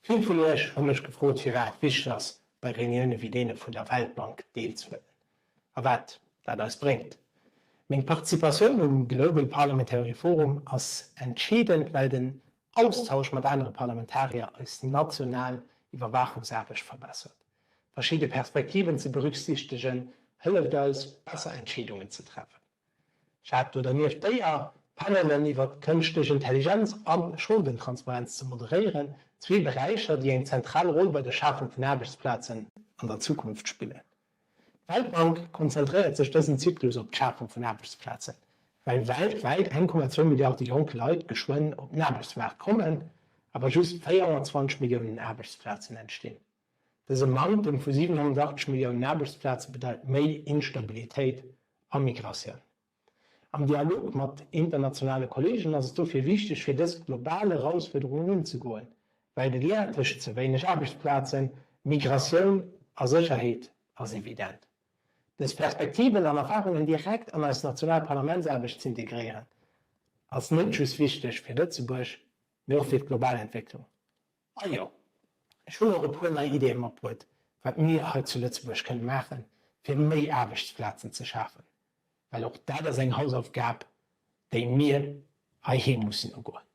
Vill vun Iech hu mech gefrot, firwat et wichteg ass, bei Reunioune wéi deene vun der Weltbank deelzehuelen a wat dat eis bréngt. Meng Participatioun um Global Parliamentary Forum ass entscheedend, well den Austausch mat anere Parlamentarier eis national Iwwerwaachungsaarbecht verbessert. Verschidde Perspektiven ze berücksichtegen, hëlleft eis, besser Entscheedungen ze treffen. Ech hat do dernieft d'Éier, Panelen iwwer kënschtlech Intelligenz a Scholdentransparenz ze moderéieren, zwee Beräicher, déi eng zentral Roll bei der Schafung vun Aarbechtsplazen an der Zukunft spillen. D'Weltbank konzentréiert sech dësen Zyklus op d'Schafung vun Aarbechtsplazen, well weltwäit 1,2 Milliarde jonk Leit geschwënn op den Aarbechtsmaart kommen, awer just 420 Milliounen Aarbechtsplazen entstinn. Dëse Manktem vu 780 Milliounen Aarbechtsplaze bedeit méi Instabilitéit a Migratioun. Am Dialog mat internationale Kolleegen ass et dofir wichteg, fir dës global Erausfuerderungen unzegoen, well de Lien tëscht ze wéineg Aarbechtsplazen, Migratioun a Sécherheet ass evident. Dës Perspektiven an Erfarungen direkt an eis national Parlamentsaarbecht z'integréieren, ass net just wichteg fir Lëtzebuerg, mee och fir d'global Entwécklung. A jo, ech hunn och e puer nei Ideeë matbruet, wat mir hei zu Lëtzebuerg kënne maachen, fir méi Aarbechtsplazen ze schafen, well och dat ass eng Hausaufgab, déi mir heiheem mussen ugoen.